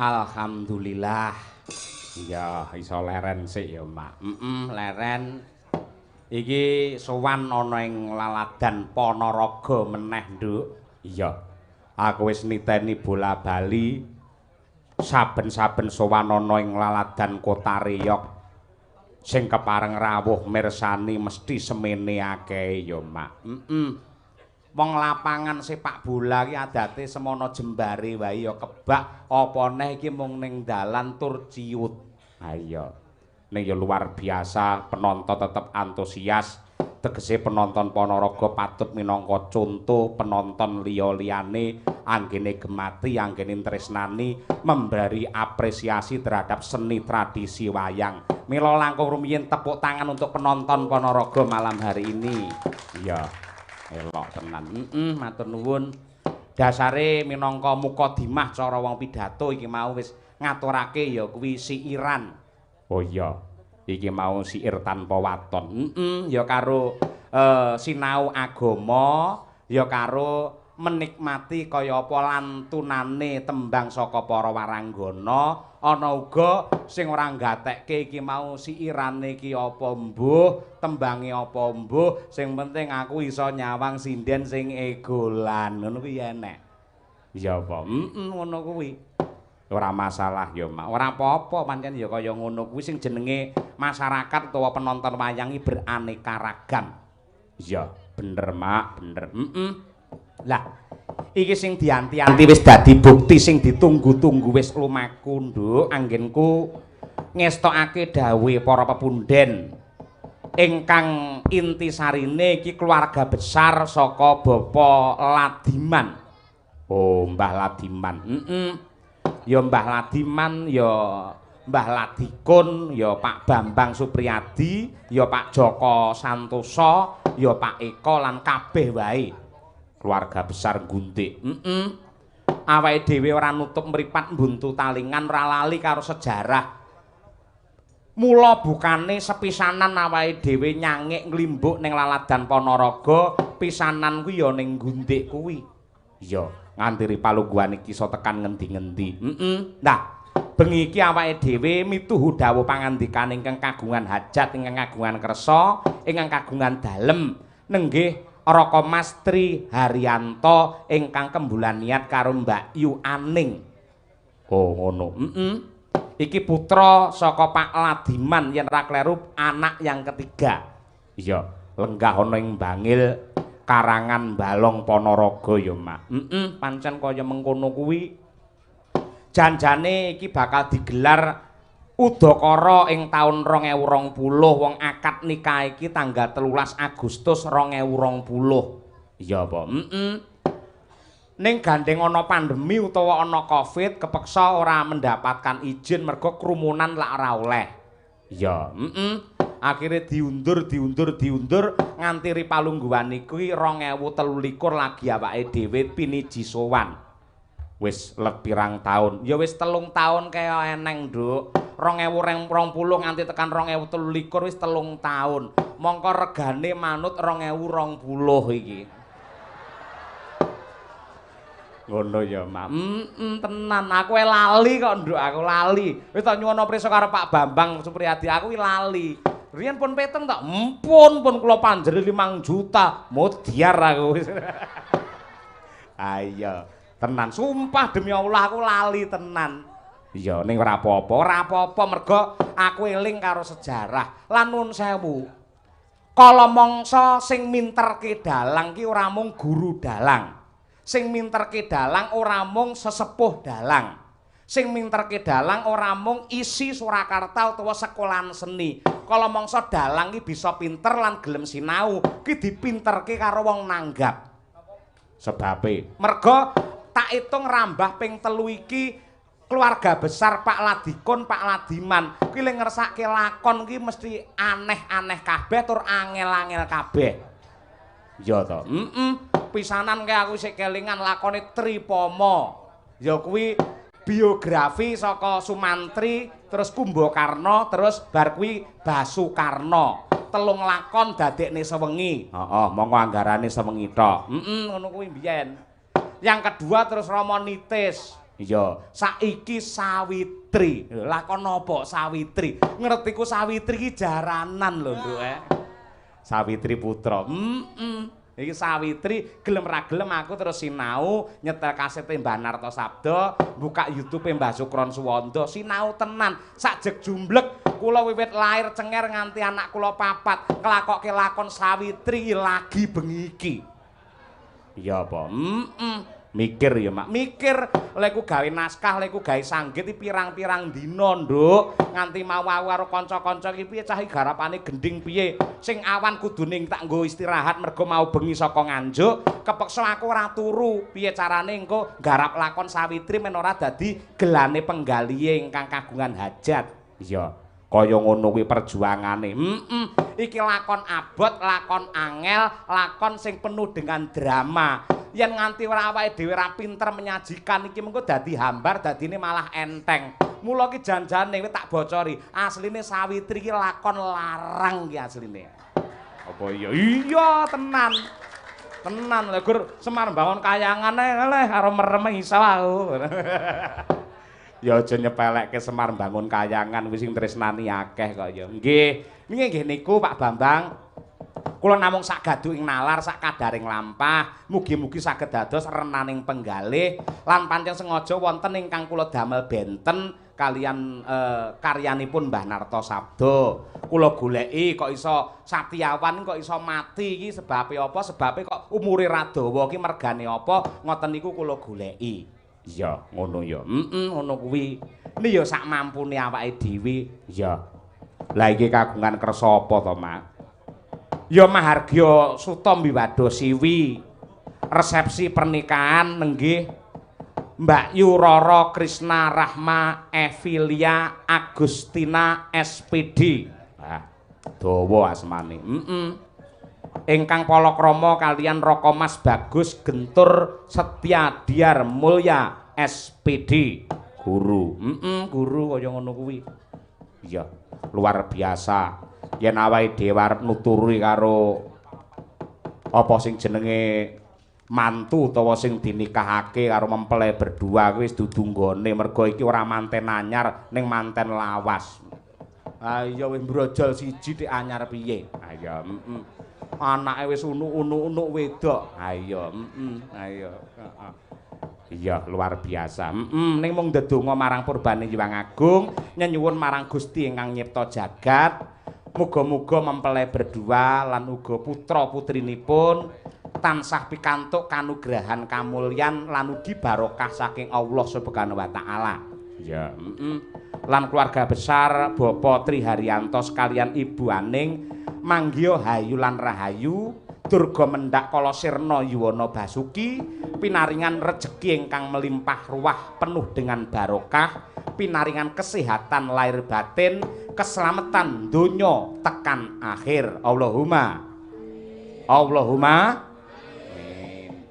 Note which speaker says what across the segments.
Speaker 1: Alhamdulillah. Iya, iso leren sik ya, Mak. Leren. Iki sowan ana ing laladan Ponorogo meneh, Nduk. Iya. Aku wis niteni bola-bali saben-saben sowan ana ing laladan Kota Reyog. Sing kepareng rawuh mirsani mesti semene akeh ya, Mak. Wong lapangan sepak bola ki adate semono jembare wae ya kebak, apa neh iki mung ning dalan tur ciut. Ha iya. Ning ya luar biasa, penonton tetep antusias. Tegese penonton Ponorogo patut minangka conto penonton liya-liyane anggene gemati, anggene tresnani, memberi apresiasi terhadap seni tradisi wayang. Mila langkung rumiyin tepuk tangan untuk penonton Ponorogo malam hari ini. Iya. Elok tenan. Matur nuwun. Dasare minangka mukadimah cara wong pidato iki mau wis ngaturake ya kuwi siiran. Oh iya, iki mau siir tanpa waton. Ya karo sinau agama, ya karo menikmati kaya apa lantunane tembang saka para waranggana. Ana uga sing ora nggatekke iki mau siirane iki apa mbuh, tembange apa mbuh, sing penting aku iso nyawang sinden sing egolan. Ngono kuwi enek. Iya apa? Ngono kuwi. Ora masalah ya, Mak. Ora apa-apa, pancen ya kaya ngono kuwi sing jenenge masyarakat utawa penonton wayang iki beraneka ragam. Iya, bener, Mak, bener. Lah, iki sing dianti-anti wis dadi bukti sing ditunggu-tunggu wis lumaku, Nduk. Anggenku ngestokake dawuhe para pepunden ingkang intisarine iki keluarga besar saka Bapak Ladiman. Oh, Mbah Ladiman. Ya Mbah Ladiman, ya Mbah Ladikun, ya Pak Bambang Supriyadi, ya Pak Joko Santoso, ya Pak Eko lan kabeh wae. Keluarga besar Guntik. Awake dhewe ora nutup mripat mbuntu talingan, ora lali karo sejarah. Mula bukane sepisanan awake dhewe nyangik nglimbuk ning laladan Ponorogo, pisanan kuwi ya ning Guntik kuwi. Iya, nganti palungguhan iki iso tekan ngendi-ngendi. Nah, bengi iki awake dhewe mituhu dawuh pangandikane ingkang kagungan hajat, ingkang kagungan kersa, ingkang kagungan dalem nenggih Raka Mas Tri Haryanto ingkang kembulan niat karo Mbak Yu Aning. Oh ngono. Iki putra saka Pak Ladiman yen ra kleru anak yang ketiga. Iya, lenggah ana ing Bangil Karangan Balong Ponorogo ya, Mak. Pancen kaya mengkono kuwi. Janjane iki bakal digelar udakara ing taun 2020, wong akad nikah iki tanggal 13 Agustus 2020. Iya apa? Ning gandeng ana pandemi utawa ana Covid, kepeksa ora mendapatkan izin mergo kerumunan lak ora oleh. Iya, Akhire diundur nganti ripalungguhan iki 2023 lagi awake dhewe piniji sowan. Wis let pirang taun? Ya wis 3 taun kaya eneng, Nduk. 2020 nganti tekan 2023 wis 3 taun. Mongko regane manut 2020 iki. Ngono ya, Mak. Tenan aku lali kok, Nduk, aku lali. Wis tak nyuwun prisa karo Pak Bambang Supriyadi, aku lali. Riyen pun peteng tak? Mpun, pun kula panjeri 5 juta. Mudyar aku wis. Ayo, tenan sumpah demi Allah aku lali tenan. Iya, ning ora apa-apa, ora apa-apa mergo aku eling karo sejarah. Lan nuwun sewu. Kala mangsa sing minterke dalang ki ora mung guru dalang. Sing minterke dalang ora mung sesepuh dalang. Sing minterke dalang ora mung isi Surakarta utawa sekolahan seni. Kala mangsa dalang ki bisa pinter lan gelem sinau, ki dipinterke karo wong nanggap. Sebabe mergo tak itung rambah ping 3 iki keluarga besar Pak Ladikun, Pak Ladiman kuwi le ngersake lakon ki mesti aneh-aneh kabeh tur angel-angel kabeh. Iya to? Pisanan kae aku sik kelingan lakone Tripama. Ya kuwi biografi saka Sumantri, terus Kumbakarna, terus bar kuwi Basukarna. 3 lakon dadekne sewengi. Heeh, monggo anggarane sewengi tok. Ngono kuwi mbiyen. Yang kedua terus Rama Nitis. Iya, saiki Sawitri. Lakon apa Sawitri? Ngertiku Sawitri iki jaranan lho, Nduk. Sawitri Putra. Iki Sawitri gelem ra gelem aku terus sinau nyetel kasete Mbah Narto Sabdo, buka YouTube Mbah Sukron Suwondo, sinau tenan. Sak jeg jumblek kula wiwit lahir cenger nganti anak kula papat, nglakokke lakon Sawitri lagi bengi iki. Iya apa? Mikir ya, Mak. Mikir lek ku gawe naskah, lek ku gawe sanggit iki pirang-pirang dina, Nduk. Nganti mau aku karo kanca-kanca iki piye cah iki garapane gending piye. Sing awan kudune tak nggo istirahat mergo mau bengi saka Nganjuk, kepeksa aku ora turu. Piye carane engko garap lakon Sawitri men ora dadi gelane penggalihe ingkang kagungan hajat. Iya. Kaya ngono kuwi perjuangane. Iki lakon abot, lakon angel, lakon sing penuh dengan drama. Yen nganti ora awake dhewe ora pinter menyajikan iki mengko dadi hambar, dadine malah enteng. Mula ki jan-jane kowe tak bocori, asline Sawitri iki lakon larang ki asline. Apa iya? Iya, tenan. Tenan lho gur Semar Bangun Kayangan ae leh karo merem iso aku. Ya aja nyepelekke Semar Bangun Kayangan wis sing tresnani akeh kok ya. Nggih. Niki nggih niku Pak Bambang. Kula namung sak gaduh ing nalar, sak kadaring lampah, mugi-mugi saged dados renaning penggalih lan pancen sengaja wonten ingkang kula damel benten kalian karyanipun Mbah Narto Sabdo. Kula goleki kok iso Satyawan kok iso mati iki sebabe apa? Sebabe kok umure ra dawa iki mergane apa? Ngoten niku kula goleki. Iya, ngono ya. Ngono kuwi. Ini ya sak mampune awake dhewe. Iya. Lah iki kagungan kersa apa to, Mak? Ya mahargya suta mbiwada siwi. Resepsi pernikahan nenggih Mbak Yurara Krisna Rahma Evilia Agustina SPD. Ah, dawa asmane. Ingkang palakrama kalian Raka Mas Bagus Gentur Setya Diar Mulya SPD. Guru. Guru kaya ngono kuwi. Iya, luar biasa. Yen awake dhewe arep nuturi karo apa sing jenenge mantu utawa sing dinikahake karo mempelai berdua kuwi wis dudu nggone mergo iki ora manten anyar ning manten lawas. Ah iya wis mbrojol siji dik anyar piye? Ah iya, Anake wis unuk-unuk wedok. Ah iya, Ayo, heeh. Iya, luar biasa. Ning mung ndedonga marang purbane Hyang Agung, nyenyuwun marang Gusti ingkang nyipta jagat. Muga-muga mempelai berdua lan uga putra-putrinipun tansah pikantuk kanugrahan kamulyan lan ugi barokah saking Allah Subhanahu wa taala. Ya, Lan keluarga besar Bapak Tri Haryanto sekalian Ibu Aning manggiha hayu lan rahayu, durga mendhak kala sirna yuwana basuki, pinaringan rejeki ingkang melimpah ruah penuh dengan barokah, pinaringan kesehatan lahir batin, keselamatan donya tekan akhir. Allahumma Allahumma amin.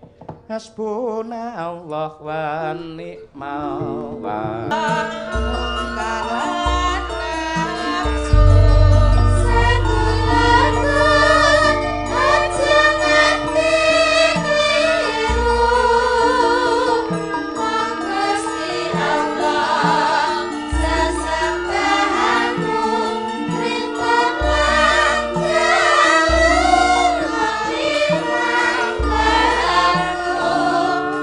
Speaker 1: Hasbunallah wa ni'mal wakil.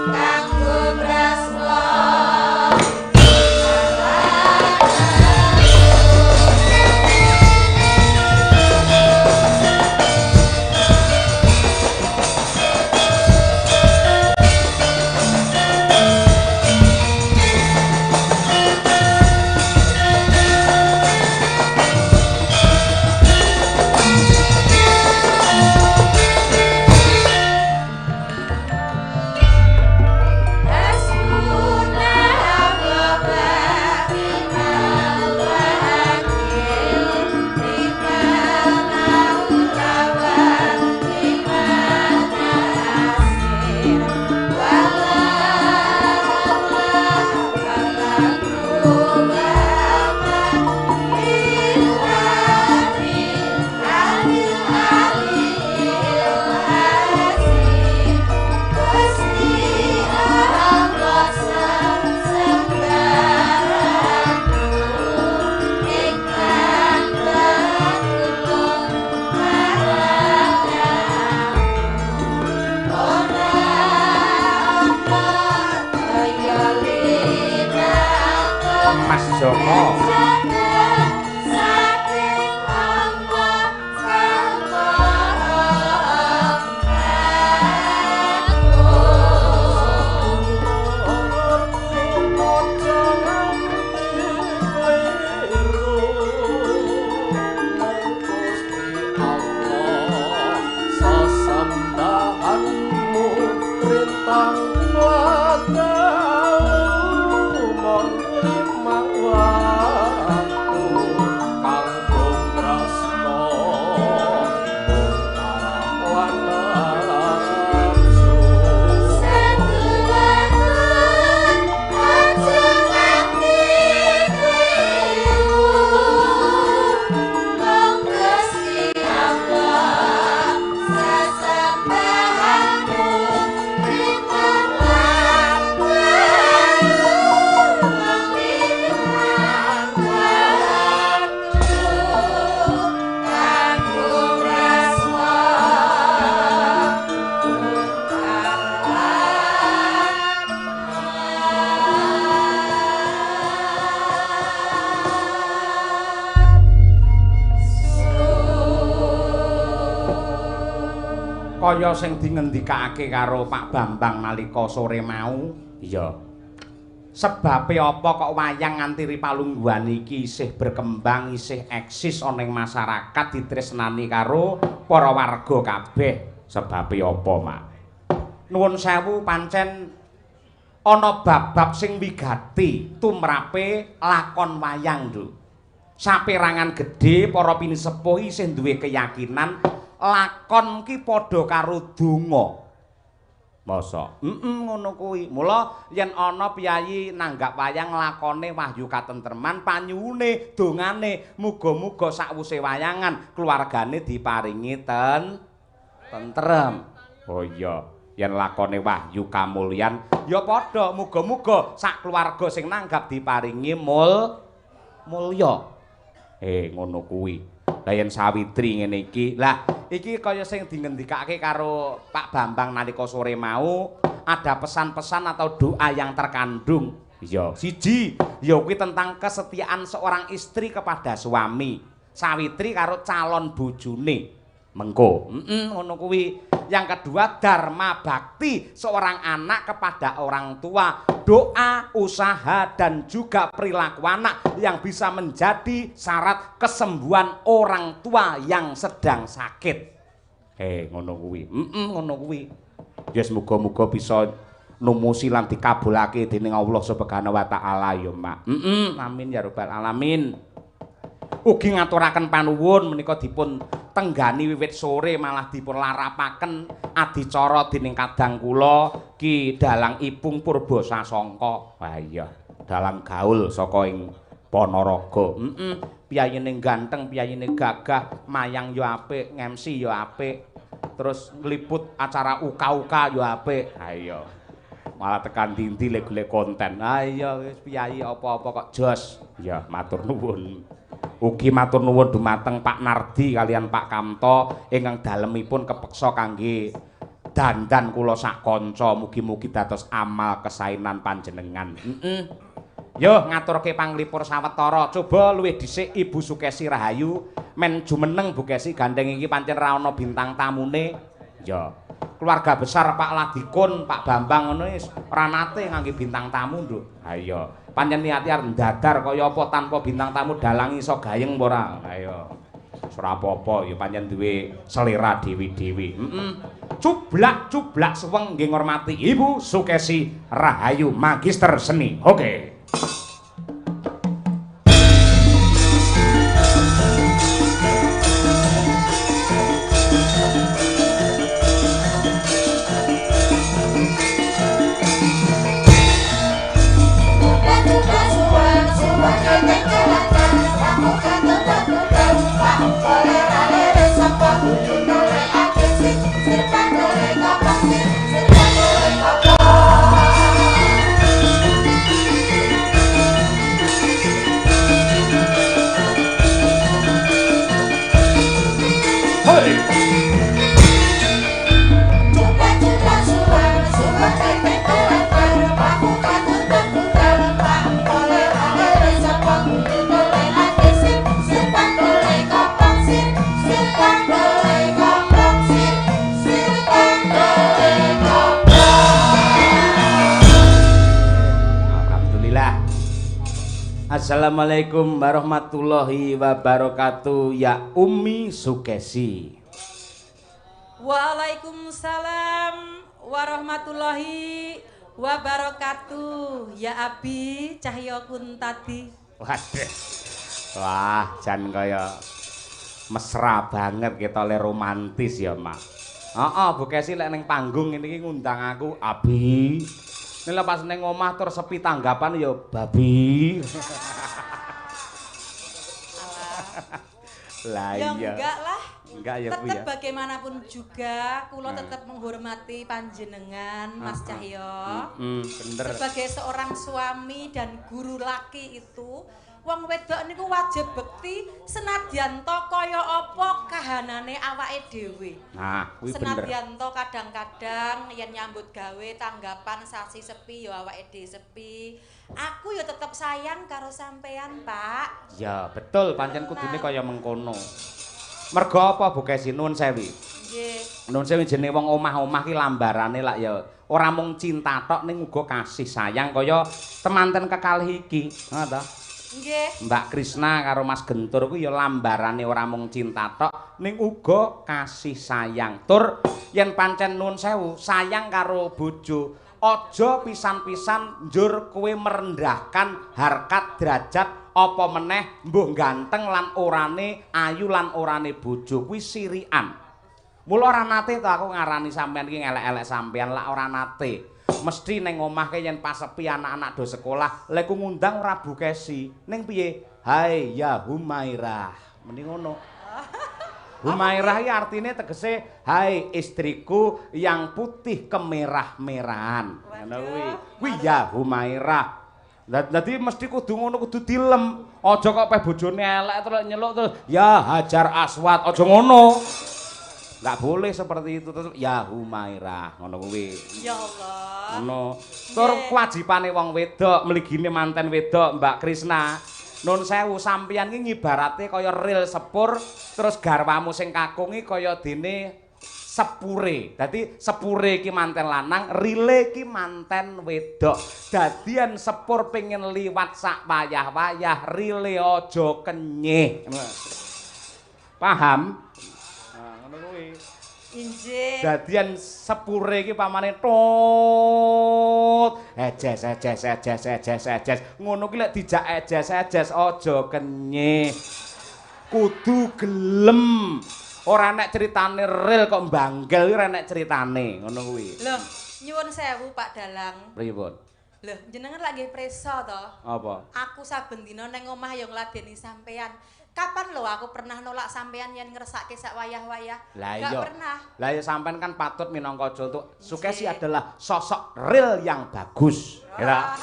Speaker 2: Kanggo braswa.
Speaker 1: Mas Joko. Kaya sing dingendikake karo Pak Bambang nalika sore mau. Iya. Sebabe apa kok wayang nganti ripalungguhan iki isih berkembang, isih eksis ana ing masyarakat, ditresnani karo para warga kabeh. Sebabe apa, Mak? Nuwun sewu, pancen ana bab-bab sing wigati tumrape lakon wayang, Nduk. Saperangan gedhe para pinisepuh isih duwe keyakinan lakon ki padha karo donga. Mosok? Ngono kuwi. Mula yen ana piyayi nanggap wayang lakone wahyu katentreman, panyuwune dongane muga-muga sakwuse wayangan keluargane diparingi tentrem. Oh iya, yen lakone wahyu kamulyan ya padha muga-muga sak keluarga sing nanggap diparingi mulya. Ngono kuwi. Lah yen Sawitri ngene iki, lah iki kaya sing dingendikake karo Pak Bambang nalika sore mau, ada pesan-pesan atau doa yang terkandung. Iya, siji, ya kuwi tentang kesetiaan seorang istri kepada suami. Sawitri karo calon bojone. Mengko, ngono kuwi. Yang kedua, dharma bakti seorang anak kepada orang tua. Doa, usaha, dan juga perilaku anak yang bisa menjadi syarat kesembuhan orang tua yang sedang sakit. Ngono kuwi. Ngono kuwi. Ya semoga-moga bisa numusi lan dikabulake dening Allah Subhanahu wa taala ya, Mak. Amin ya rabbal alamin. Ugi ngaturaken panuwun menika dipun tenggani wiwit sore malah dipun larapaken adicara dening kadang kula Ki Dalang Ipung Purba Sasongko. Wah iya, dalang gaul saka ing Ponorogo. Piyayine ganteng, piyayine gagah, mayang yo apik, ngemsi yo apik. Terus ngliput acara uka-uka yo apik. Ha iya. Malah tekan dindi lek golek konten. Ha iya wis piyayi apa-apa kok jos. Ya matur nuwun. Ugi matur nuwun dumateng Pak Nardi kalian Pak Kamto ingkang dalemipun kepeksa kangge dandan kula sak kanca, mugi-mugi dados amal kesainan panjenengan. Yo ngaturke panglipur sawetara. Coba luwih dhisik Ibu Sukesi Rahayu men jumeneng Bu Kesi gandeng iki pancen ra ana bintang tamune. Ya. Keluarga besar Pak Ladikun, Pak Bambang ngono wis ora nate ngangge bintang tamu, Nduk. Ha iya. Pancen niati arep ndadar kaya apa tanpa bintang tamu dalang iso gayeng apa ora? Ha iya. Ora apa-apa ya pancen duwe selera dewi-dewi. Cublak-cublak suweng nggih ngormati Ibu Sukesi Rahayu Magister Seni. Oke.
Speaker 2: Sir,
Speaker 1: Assalamualaikum warahmatullahi wabarakatuh ya Umi Sukesi.
Speaker 2: Waalaikumsalam warahmatullahi wabarakatuh ya Abi Cahyo Kuntadi.
Speaker 1: Waduh. Wah, jan kaya mesra banget kita le romantis ya, Mak. Heeh, Bu Kesi lek ning panggung ngene iki ngundang aku Abi. Nek pas ning omah terus sepi tanggapan ya babi. Lah
Speaker 2: ya
Speaker 1: iya.
Speaker 2: Enggak lah.
Speaker 1: Enggak ya, Bu ya.
Speaker 2: Tetep bagaimanapun juga kula tetep menghormati panjenengan Mas Cahyo.
Speaker 1: Bener.
Speaker 2: Sebagai seorang suami dan guru laki itu, wong wedok niku wajib bekti senadyan to kaya apa kahanane awake dhewe.
Speaker 1: Nah, kuwi bener.
Speaker 2: Senadyan to kadang-kadang yen nyambut gawe tanggapan sasi sepi ya awake dhewe sepi. Aku ya tetep sayang karo sampean, Pak.
Speaker 1: Ya, betul, pancen kudune kaya mengkono. Mergo apa Bu Kesi nuwun sewu?
Speaker 2: Nggih.
Speaker 1: Nuwun sewu jenenge wong omah-omah ki lambarane lak ya ora mung cinta tok ning uga kasih sayang kaya temanten kekalih iki. Ngono ta?
Speaker 2: Nggih.
Speaker 1: Mbak Krisna karo Mas Gentur kuwi ya lambarane ora mung cinta tok ning uga kasih sayang. Tur yen pancen nuwun sewu sayang karo bojo, aja pisan-pisan njur kowe merendahkan harkat derajat apa meneh mbuh ganteng lan orane, ayu lan orane bojo kuwi sirikan. Mula ora nate to aku ngarani sampean iki ngelek-elek sampean lak ora nate. Mesti ning omah ke yen pas sepi anak-anak do sekolah, lek ku ngundang ora Bu Kesi. Ning piye? Hai ya Humairah. Mending ngono. Humairah iki artine tegese hai istriku yang putih kemerah-merahan. Ngono kuwi. Kuwi ya Humairah. Dadi mesti kudu ngono, kudu dilem. Aja kok peh bojone elek terus nyeluk terus ya Hajar Aswad, aja ngono. Enggak boleh seperti itu, terus ya Humairah ngono kuwi.
Speaker 2: Ya Allah.
Speaker 1: Ngono. Tur kewajibane wong wedok mligine manten wedok Mbak Krisna. Nun sewu sampeyan iki ngibarate kaya ril sepur terus garwamu sing kakung iki kaya dene sepure. Dadi sepure iki manten lanang, rile iki manten wedok. Dadi yen sepur pengen liwat sak wayah-wayah, rile aja kenyih. Paham? Nah, ngono kuwi.
Speaker 2: Injih.
Speaker 1: Dadi yen sepure iki pamane tut ejes ejes ejes ejes ejes. Ngono ki lek dijak ejes ejes aja kenyih. Kudu gelem. Ora nek critane ril kok mbanggel ora nek critane ngono kuwi.
Speaker 2: Lho, nyuwun sewu Pak Dalang.
Speaker 1: Pripun?
Speaker 2: Lho, jenengan lak nggih prisa to?
Speaker 1: Apa?
Speaker 2: Aku saben dina nang omah ya ngladeni sampean. Kapan lho aku pernah nolak sampean yen ngersake sak wayah-wayah?
Speaker 1: Lah
Speaker 2: Gak
Speaker 1: iya.
Speaker 2: pernah.
Speaker 1: Lah ya sampean kan patut minangka contoh. Sukesi adalah sosok ril yang bagus. Ya.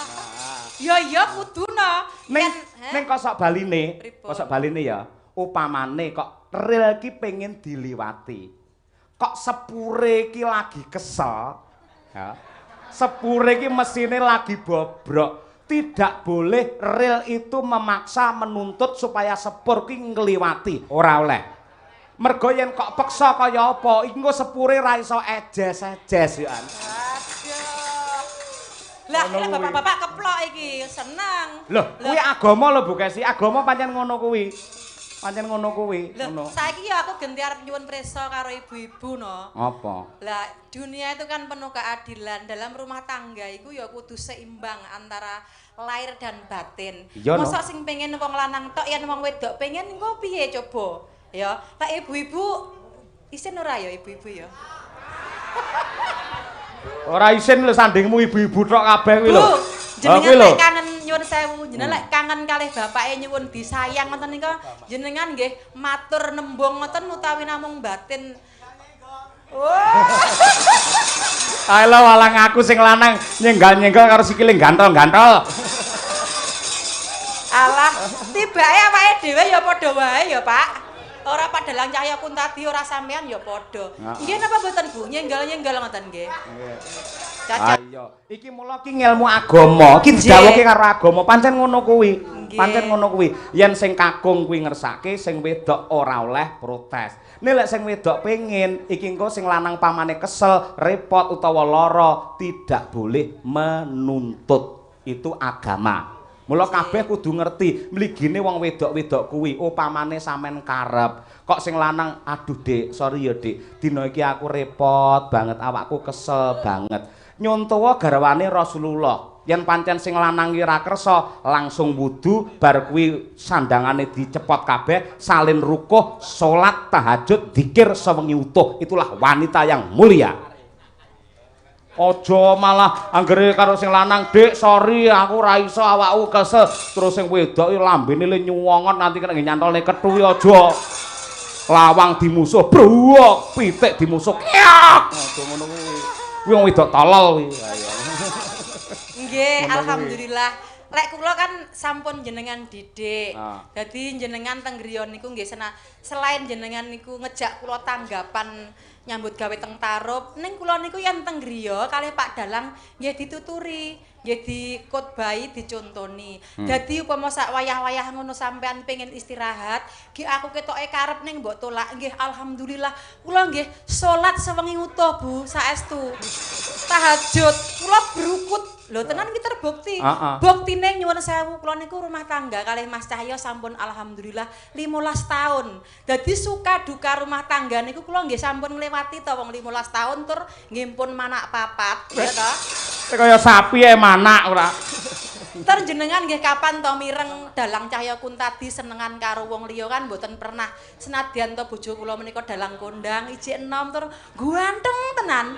Speaker 2: Ya iya kudu no.
Speaker 1: Ning ning kosok baline,
Speaker 2: Pripun?
Speaker 1: kosok baline ya. Upamane kok ril ki pengen diliwati. Kok sepure ki lagi kesel, ya. Sepure ki mesine lagi bobrok. Tidak boleh ril itu memaksa menuntut supaya sepur ki ngliwati. Ora oleh. Mergo yen kok peksa kaya apa, iki engko sepure ra iso ejes-ejes yo an.
Speaker 2: Aduh. Lah,
Speaker 1: Ngono
Speaker 2: lek
Speaker 1: kuwi.
Speaker 2: bapak-bapak keplok iki seneng.
Speaker 1: Loh, kuwi agama lho Bu Kesi, agama pancen ngono kuwi. Pancen ngono kuwi,
Speaker 2: Loh,
Speaker 1: ngono.
Speaker 2: saiki ya aku genti arep nyuwun prisa karo ibu-ibu no.
Speaker 1: Apa?
Speaker 2: Lah, dunia itu kan penuh keadilan. Dalam rumah tangga iku ya kudu seimbang antara lahir dan batin.
Speaker 1: Iya, no.
Speaker 2: Mosok sing pengen wong lanang tok yen wong wedok pengen engko piye coba? Ya, lah ibu-ibu isin ora ya ibu-ibu ya?
Speaker 1: Ora isin lho sandingmu ibu-ibu tok kabeh kuwi lho.
Speaker 2: Bu,
Speaker 1: Ah,
Speaker 2: jenengan
Speaker 1: kuwi lho.
Speaker 2: lek kangen nyuwun sewu, jenengan lek kangen kalih bapake nyuwun disayang ngoten nika, jenengan nggih matur nembung ngoten utawi namung batin. Wah.
Speaker 1: Ayo lho walang aku sing lanang nyenggal-nyenggal karo sikile gantol-gantol.
Speaker 2: Alah, tibake awake dhewe ya padha wae ya, Pak. Ora Padalang Cahya Kuntadi ora sampean ya padha. Nggih napa mboten Bu? Nyenggal-nyenggal ngoten nggih. Cacat.
Speaker 1: Ayo, iki mula ki ngelmu agama, iki didhawuhke karo agama, pancen ngono kuwi. Pancen ngono kuwi. Yen sing kakung kuwi ngersake, sing wedok ora oleh protes. Nek lek sing wedok pengin, iki engko sing lanang pamane kesel, repot utawa lara, tidak boleh menuntut. Itu agama. Mula kabeh kudu ngerti mligine wong wedok-wedok kuwi upamane sampean karep. Kok sing lanang, aduh Dik, sorry ya Dik, dina iki aku repot banget, awakku kesel banget. Nyontowa garwane Rasulullah. Yen pancen sing lanang ki ra kersa, langsung wudu, bar kuwi sandangane dicepot kabeh, salin rukuh, salat, tahajud, dzikir sewengi utuh. Itulah wanita yang mulia. Aja malah anggere karo sing lanang, Dik, sorry aku ora iso, awakku kesel. Terus sing wedok iki lambene le nyuwongot nanti kena nyantolne kethu aja. Lawang dimusuh, bruwok, pitik dimusuh. Kiok. Aja ngono kuwi. Kuwi wong wedok tolol kuwi.
Speaker 2: Nggih, alhamdulillah. Lek kula kan sampun jenengan didik. Dadi jenengan teng griya niku nggih selain jenengan niku ngejak kula tanggapan nyambut gawe teng Tarub, ning kula niku yen teng griya kalih Pak Dalang nggih dituturi, nggih dikotbahi, dicontoni. Dadi upama sak wayah-wayah ngono sampean pengen istirahat, nggih aku ketoke karep ning mbok tolak, nggih alhamdulillah kula nggih salat sewengi utuh Bu, saestu. Tahajud, kula brukut. Lho tenan iki terbukti. Buktine nyuwun sewu kula niku rumah tangga kalih Mas Cahyo sampun alhamdulillah 15 tahun. Dadi suka duka rumah tangga niku kula nggih sampun nglewati to wong 15 tahun tur nggih pun manak papat, ya to.
Speaker 1: Kaya sapi e manak ora.
Speaker 2: Tur jenengan nggih kapan to mireng Dalang Cahya Kuntadi senengan karo wong liya kan mboten pernah. Senadyan to bojo kula menika dalang kondang ijik enom tur ganteng tenan.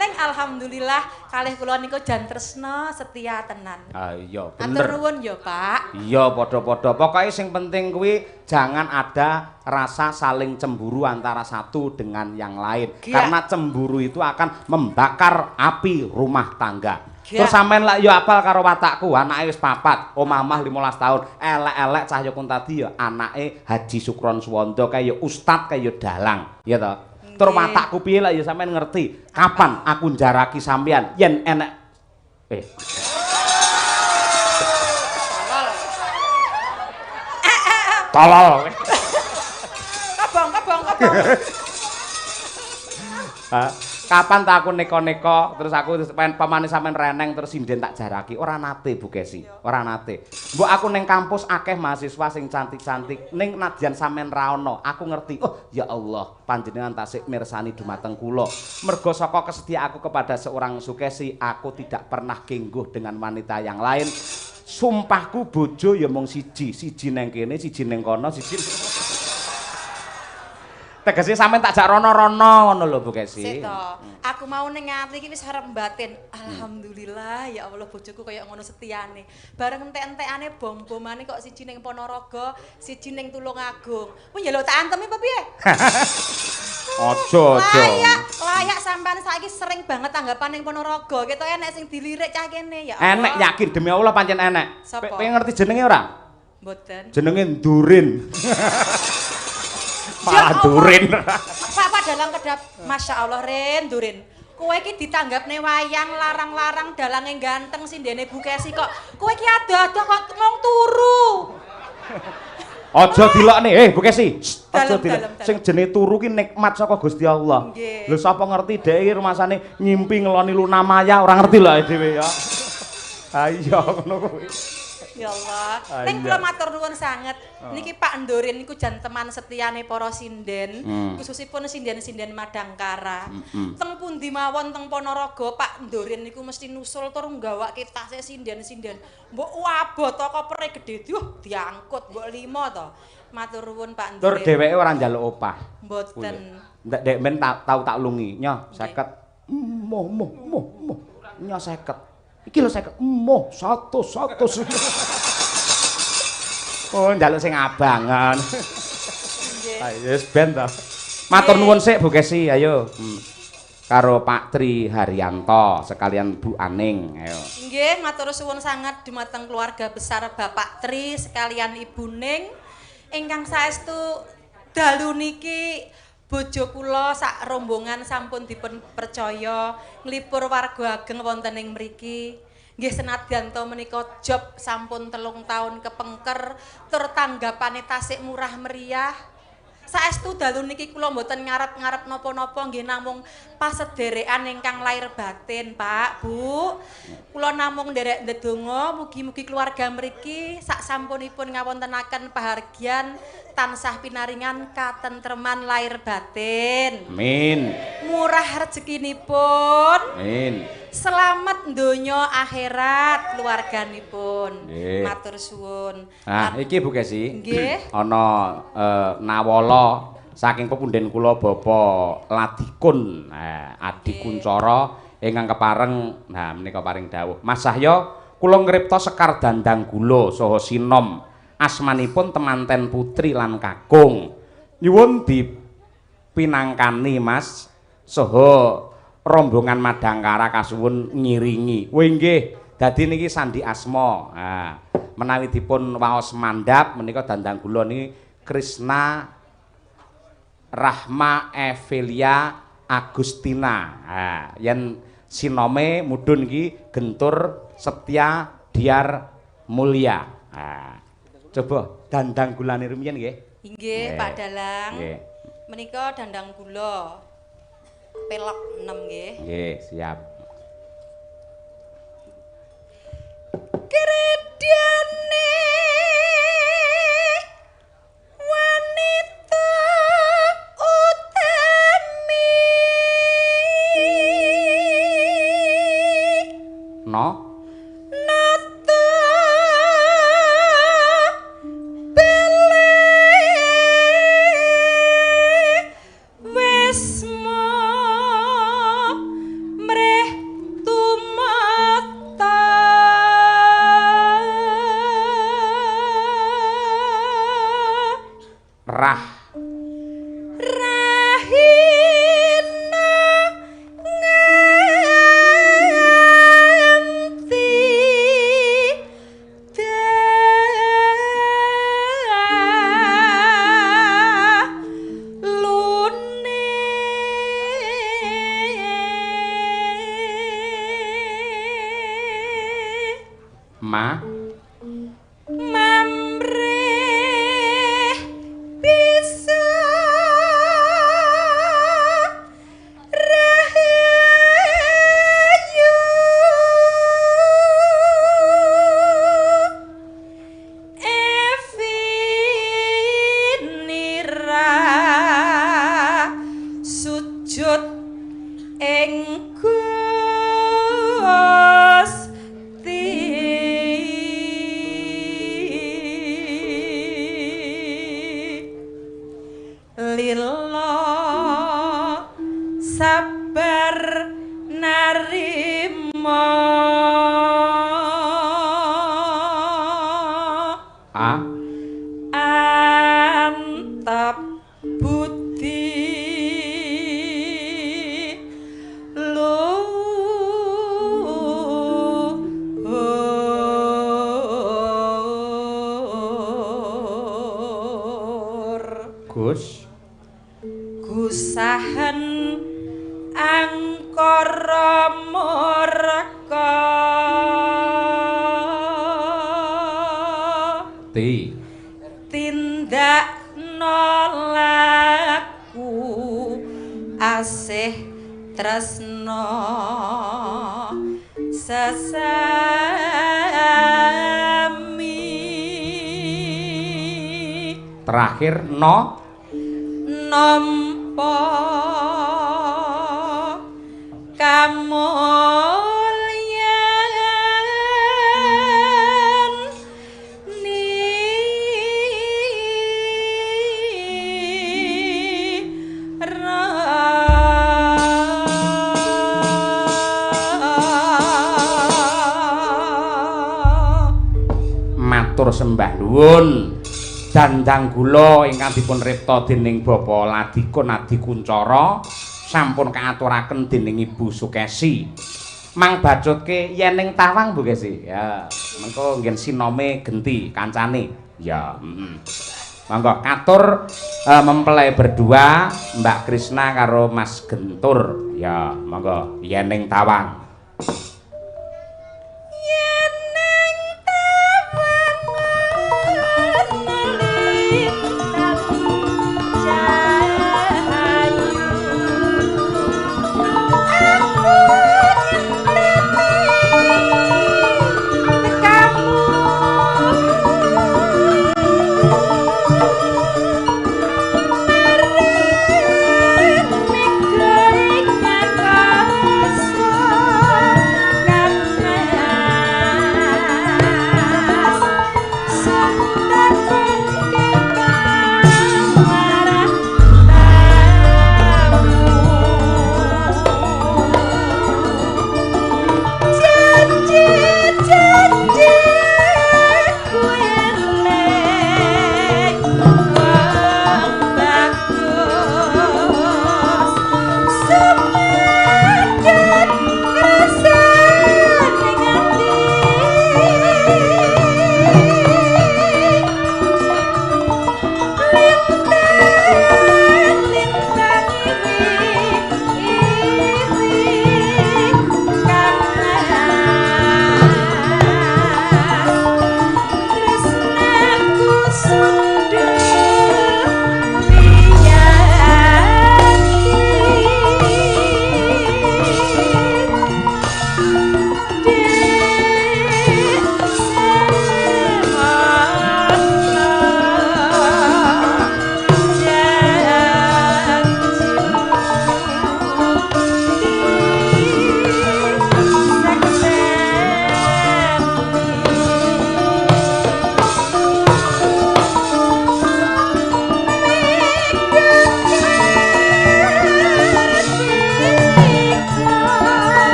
Speaker 2: Ning alhamdulillah kalih kula niku jan tresna setia tenan.
Speaker 1: Ah iya
Speaker 2: Matur
Speaker 1: bener.
Speaker 2: nuwun ya, Pak.
Speaker 1: Iya padha-padha. Pokoke sing penting kuwi jangan ada rasa saling cemburu antara satu dengan yang lain.
Speaker 2: Gak.
Speaker 1: Karena cemburu itu akan membakar api rumah tangga.
Speaker 2: Gak.
Speaker 1: Terus sampean lak yo apal karo watakku, anake wis papat, omah-omah 15 tahun, elek-elek Cahya Kuntadi ya anake Haji Sukron Suwondo kaya ustad kaya dalang, ya toh. Tur watakku piye lak ya sampean ngerti. Kapan aku njaraki sampean yen enek tolol.
Speaker 2: Kobong, kobong, kobong.
Speaker 1: Kapan tak aku neko-neko terus aku pengen pamane sampean reneng terus sinden tak jaraki, ora nate Bu Kesi, ora nate. Mbok aku ning kampus akeh mahasiswa sing cantik-cantik, ning nadyan sampean ra ono, aku ngerti. Oh ya Allah, panjenengan tasik mirsani dumateng kula. Mergo saka kesetiaanku kepada seorang Sukesi, aku tidak pernah kengguh dengan wanita yang lain. Sumpahku bojo ya mung siji, siji neng kene, siji neng kono, siji. Tegese sampean tak jak rono-rono ngono lho Bu Kesi.
Speaker 2: Sik to. Aku mau ning ati iki wis arep mbatin. Alhamdulillah ya Allah bojoku kaya ngono setiane. Bareng entek-entekane bom-bomane kok siji ning Ponorogo, siji ning Tulungagung. Kuwi njaluk tak antemi apa piye?
Speaker 1: Aja, aja.
Speaker 2: Layak, layak sampean saiki sering banget tanggapan ning Ponorogo. Ketoke enek sing dilirik cah kene ya Allah.
Speaker 1: Enek yakin demi Allah pancen enek. Pengen ngerti jenenge ora?
Speaker 2: Mboten.
Speaker 1: Jenenge Ndurin. Malah Durin.
Speaker 2: Pak dalang kedap, Masya Allah Ren, Durin. Kowe iki ditanggapne wayang larang-larang dalange ganteng sindene Bu Kesi kok. Kowe iki ado-ado kok mung turu.
Speaker 1: Aja dilokne, Bu Kesi. Aja dilok. Sing jenenge turu ki nikmat saka Gusti Allah. Lho sapa ngerti dhek iki rumasane ngimpi ngeloni Luna Maya, ora ngerti lho dhewe ya. Ha iya ngono kuwi.
Speaker 2: Ya Allah. Ning kula matur nuwun sanget. Niki Pak Ndorin niku jan teman setiane para sinden, khususipun sinden-sinden Madangkara. Teng pundi mawon teng Ponorogo Pak Ndorin niku mesti nusul tur nggawake tase sinden-sinden. Mbok abot to kopere gedhe duh diangkut mbok 5 to. Matur nuwun Pak Ndorin.
Speaker 1: Tur dheweke ora njaluk opah.
Speaker 2: Mboten.
Speaker 1: Ndek men tau tak lungi. Nyoh 50. Moh moh moh moh. Nyoh 50. Iki lho 50. Moh 100 100. Oh, njaluk sing abangan.
Speaker 2: Nggih.
Speaker 1: Ayo wis ben to. Matur nuwun sik Bu Kesi, ayo. Karo Pak Tri Haryanto sekalian Bu Aning, ayo.
Speaker 2: Nggih, matur suwun sanget dumateng keluarga besar Bapak Tri sekalian Ibu Ning. Ingkang saestu dalu niki bojo kula sak rombongan sampun dipun percaya nglipur warga ageng wonten ing mriki. Nggih senadyan to menika job sampun 3 tahun kepengker tur tanggapane tasik murah meriah. Saestu dalu niki kula mboten ngarep-ngarep napa-napa nggih namung pasederekan ingkang lahir batin, Pak, Bu. Kula namung nderek ndedonga mugi-mugi keluarga mriki sak sampunipun ngawontenaken pahargyan tansah pinaringan katentreman lahir batin.
Speaker 1: Amin.
Speaker 2: Murah rezekinipun.
Speaker 1: Amin.
Speaker 2: Selamat donya akhirat keluarganipun. Matur suwun.
Speaker 1: Nah, iki Bu Kesi.
Speaker 2: Nggih.
Speaker 1: Ana nawala saking pepunden kula Bapak Ladikun, Adi Kuncara ingkang kepareng nah menika paring dawuh. Mas Cahya, kula ngripta sekar dandang gula saha sinom. Asmanipun temanten putri lan kakung. Nyuwun dipinangkani Mas saha rombongan Madangkara kasuwun ngiringi. Wih nggih, dadi niki sandi asma. Nah, menawi dipun waos mandhap menika dandang gula niki Krisna Rahma Evelia Agustina. Nah, yen sinome mudhun iki Gentur Setia Diar Mulya. Nah, coba dandang gulane rumiyin nggih.
Speaker 2: Nggih, Pak Dalang.
Speaker 1: Nggih.
Speaker 2: Menika dandang gula pelok 6 nggih.
Speaker 1: Nggih, siap.
Speaker 2: Kredyane wanita utami
Speaker 1: no terakhir no
Speaker 2: nampa kamulyan nira.
Speaker 1: Matur sembah nuwun. Dandang gula ingkang dipun ripta dening Bapak Ladikun Adi Kuncara sampun kaaturaken dening Ibu Sukesi. Mang bacutke yen ning tawang Bu Kesi. Ya, mengko nggen sinome genti kancane. Ya, heeh. Monggo katur mempelai berdua Mbak Krisna karo Mas Gentur. Ya, monggo yen ning tawang.
Speaker 2: Yen ning tawang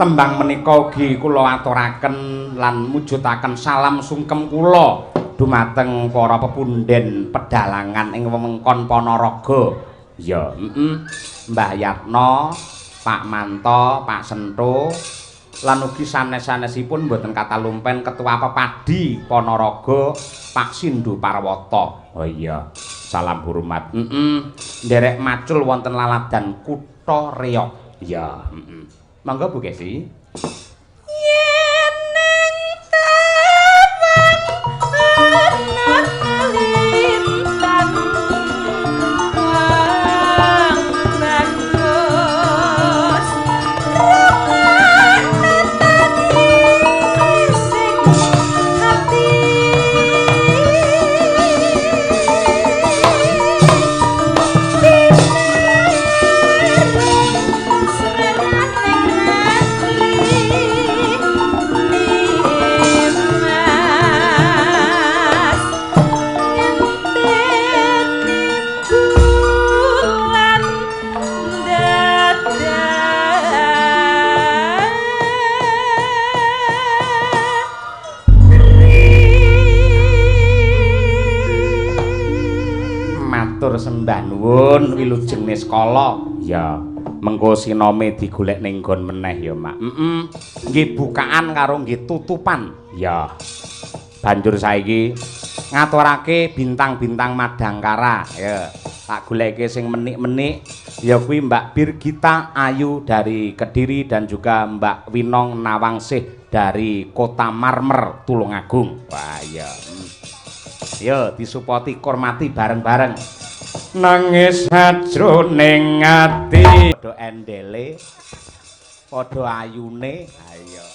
Speaker 1: Tembang menika ugi kula aturaken lan mujudaken salam sungkem kula dumateng para pepunden pedalangan ing wewengkon Ponorogo. Ya, heeh. Mbah Yatno, Pak Manto, Pak Sento lan ugi sanes-sanesipun mboten katalumpen Ketua Pepadi Ponorogo Pak Sindu Parwata. Oh iya, salam hormat. Heeh. Nderek macul wonten laladan Kutha Reog. Iya, heeh. Monggo Bu Kesi.
Speaker 2: Yen nang taman ana lintang wang bagus rungokno tangising ati
Speaker 1: Matur sembah nuwun wilujeng niskala. Ya, mengko sinome digolek ning nggon meneh ya, Mak. Heeh. Nggih bukaan karo nggih tutupan. Ya. Banjur saiki ngaturake bintang-bintang Madangkara. Ya, tak goleke sing menik-menik ya kuwi Mbak Birgita Ayu dari Kediri dan juga Mbak Winong Nawangsih dari Kota Marmer Tulungagung. Wah, iya. Yo disupoti kormati bareng-bareng. Nangis sajroning ati padha endele padha ayune. Ayo.